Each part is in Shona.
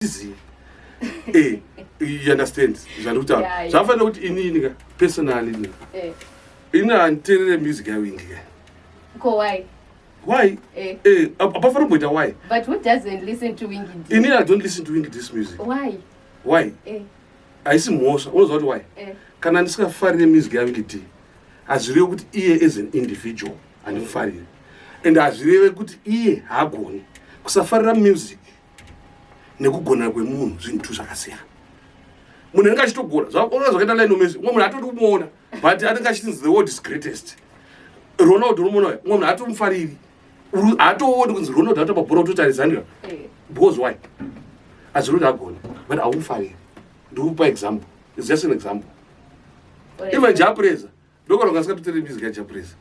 Tizive. You understand zvandiri kutaura? Zvafanira kuti inini ka, personally ini, ini handiteerere music yaWinky ka. Ko why? Why? Apafanira kumboita why. But who doesn't listen to Winky D? Inini I don't listen to Winky D's music. Why? Why? Haisi mhosva. Unoziva kuti why? Kana ndisikafarire music yaWinky D, hazvireve kuti iye as an individual handimufariri, and hazvireve kuti iye haagoni. Kusafarira music nekugona kwemunhu zvinhu tu zvakasiyana. Munhu anenge achitogona, unoona zvakaita Lionel Messi, umwe munhu atodi kumuona, but anenge achinzi the world is greatest. Ronaldo unomuona uya, umwe munhu hatomufariri, haatooni kunzi Ronaldo atamba bhora kutotarizanira. Because why? Hazviri kuti agona, but haumufariri. Ndikupa example, it's just an example. Even Jah Prayzah, ndokona ungasingatotere music yaJah Prayzah,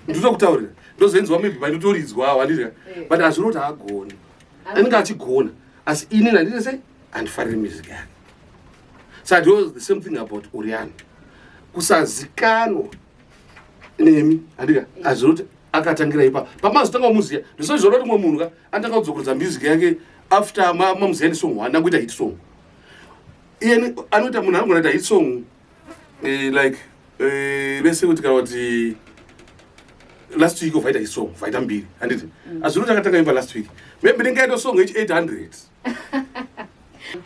ndinokutaurira, ndozoenzwa maybe painotoridzwa, wandiri, but hazviri kuti haagoni. Anenge achigona, asi ini nandine sei, handifariri music yake. Saka ndo the same thing about Oriano. Kusazikanwa nemi, handika, hazviri kuti akatangira ipa pamazotanga kumuziya. Ndisozvona kuti mumwe munhu ka anotanga kudzokorodza music yake after mamuziya nesong one, angoita hit song. Iye anoita, munhu anogona kuita hit song, like, lese kuti kana kuti last week vaita hit song, vaita mbiri, handiti? Hazviri kuti akatanga imba last week. Maybe ndingaita song yechi 800.